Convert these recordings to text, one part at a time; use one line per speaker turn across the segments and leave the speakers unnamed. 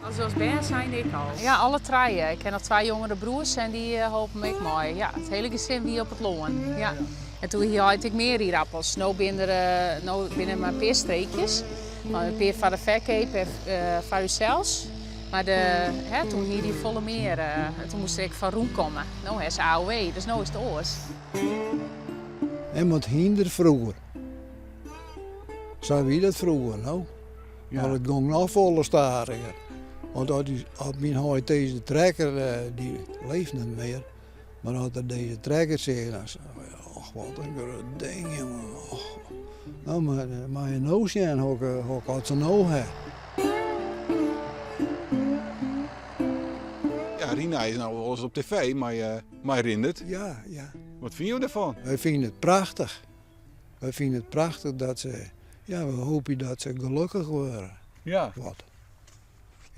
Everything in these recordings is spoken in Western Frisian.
As as bern seine ik al. Ja, alle trije. Ik ha noch twa jongere broers en dy holpen ek mei. Ja, it hiele gesin wie op it lân. Ja. En toen hie heit ek mear ierappels. No binne der, no binne der mar in pear streekjes. In pear foar de ferkeap en foar ússels. Mar de, hè, toen hie dy folle mear. Toen moast er ek fan rûn komme. No ha se AOW, dus no is it oars.
En wat hynder froeger. Sa wie dat froeger, no. Mar it gong noch folle stadiger. Want as, dy, as myn heit dizze trekker, dy leeft net mear, mar as er dizze trekker seach, dan sei er, och wat in grut ding, jonge. Och. No, mar moatte je no sjen hokker oft se no ha.
Ja, Rina is no wolris op tv mei, mei Rindert.
Ja, ja.
Wat fine jo derfan?
Wy fine it prachtich. Wy fine it prachtich dat se, ja, we hoopje dat se gelokkich wurde.
Ja.
Wat.
Ja.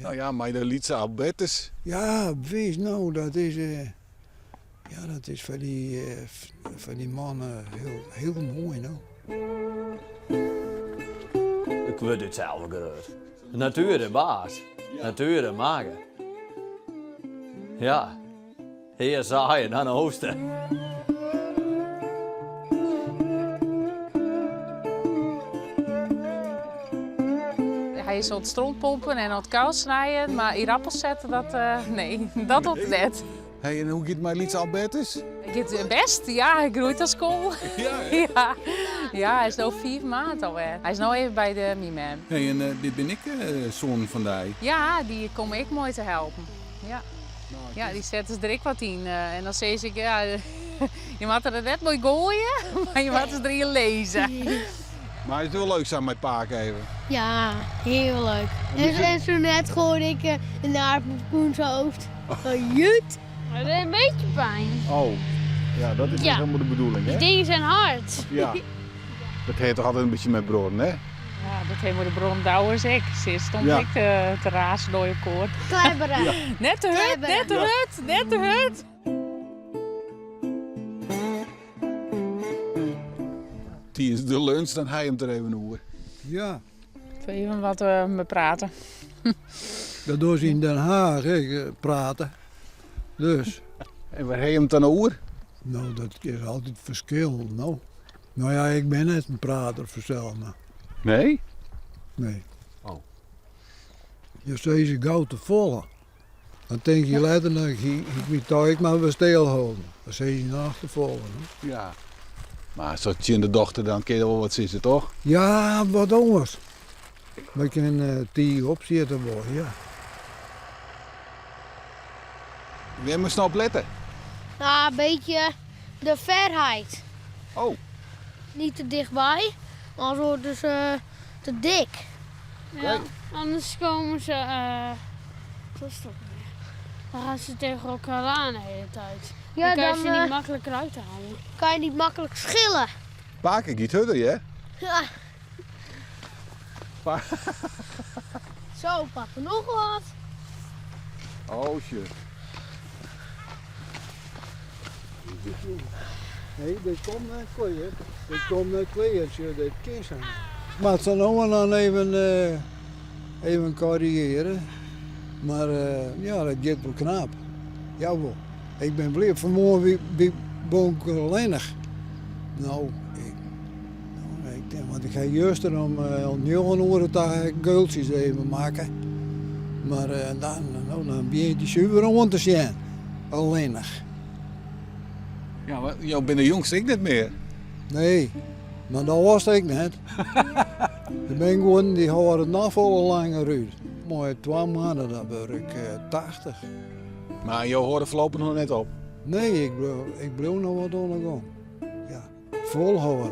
Nou ja, mei de lytse Albertus.
Ja, wis no, dat is, ja, dat is foar dy, foar dy man hiel, hiel moai no.
Ik wurd itselde grut. De natuer de baas. Natuer de makke. Ja. Earst saaie, dan oogste.
Hy is oan it strontpompen en oan it kuil snijen, mar ierappels sette, dat, nee, dat docht er net.
Hey, en hoe giet it mei lytse Albertus?
It giet bêst, ja, hy groeit as koal.
Ja, hè?
Ja, ja, hy is no fiif maand alwer. Hy is no even by de myn mem.
Hey, en dit binne ek soanen fan dy?
Ja, dy komme ek moai te helpen. Ja. Ja, dy sette se der ek wat yn. En dan sis ik, ja, je moatte der net mei goaie, mar je moatte se deryn lizze.
Mar is it wol leuk sa mei pake even?
Ja, hiel leuk. En zo net gooide ik een aardappel op Koen zijn hoofd. Jut!
Het deed een beetje pijn.
Oh, ja, dat is net
Ja.
helemaal de bedoeling,
Die
hè?
dingen zijn hard.
Ja. Dat heart toch altyd in bytsje mei bruorren, hè?
Ja, dat hawwe de bruorren Douwes ek. Se stond
Ja.
ek te, te razen door je koord.
Klebberen.
Ja.
Net te hurd, net te hurd, net te hurd.
Tidens de lunch, dan ha je him der even oer.
Ja.
Even wat uh, beprate.
Dat dogge se yn Den Haag, hè, prate. Dus.
En wêr ha je him dan oer?
No, dat is altyd ferskil, no. No ja, ik bin net in prater fansels, mar.
Nee?
Nee.
Oh.
Je sizze gau te folle. Dan tink je letter, no, ik hie my toch ek mar wer stilholden. Dan sizze je noch te folle. No.
Ja. Mar sa tsjin de dochter dan kin je wol wat sizze, toch?
Ja, wat oars. Wy kinne tige opsjitte wol, ja.
Wêr moatst no op lette?
Nou, een beetje de verheid.
Oh.
Niet te dichtbij, anders worden ze te dik.
Ja, anders komen ze, uh, wat is dat weer? Dan gaan ze tegen elkaar aan de hele tijd.
Ja,
dan kan je
dan,
ze niet
eh,
makkelijk eruit halen.
Kan je niet makkelijk schillen.
Pake giet hurder, hè?
Ja. Zo, pakken nog wat.
Oh shit.
Nee, dit komt net klear. Dit komt net klear, sjoch, dit kin sa net. Moat se no en dan even, even korrigearje. Mar ja, dat giet wol knap. Jawol. Ik bin bliid. Fan 'e moarn wie wie Bonke allinnich. No, ik, no, ik tink, want ik ha juster om, om njoggen oere ta geultsjes even makke. Mar dan, no, dan begjint hy suver oan te sjen. Allinnich.
Ja, mar jo binne de jongste ek net mear.
Nee, mar dat was ek net. Der binne guon dy hâlde it noch folle langer út. Mei twa moanne dan wurd ik 80.
Mar jo hâlde foarlopich noch net op?
Nee, ik bliuw, ik bliuw noch wat oan de gong. Ja, folhâlde.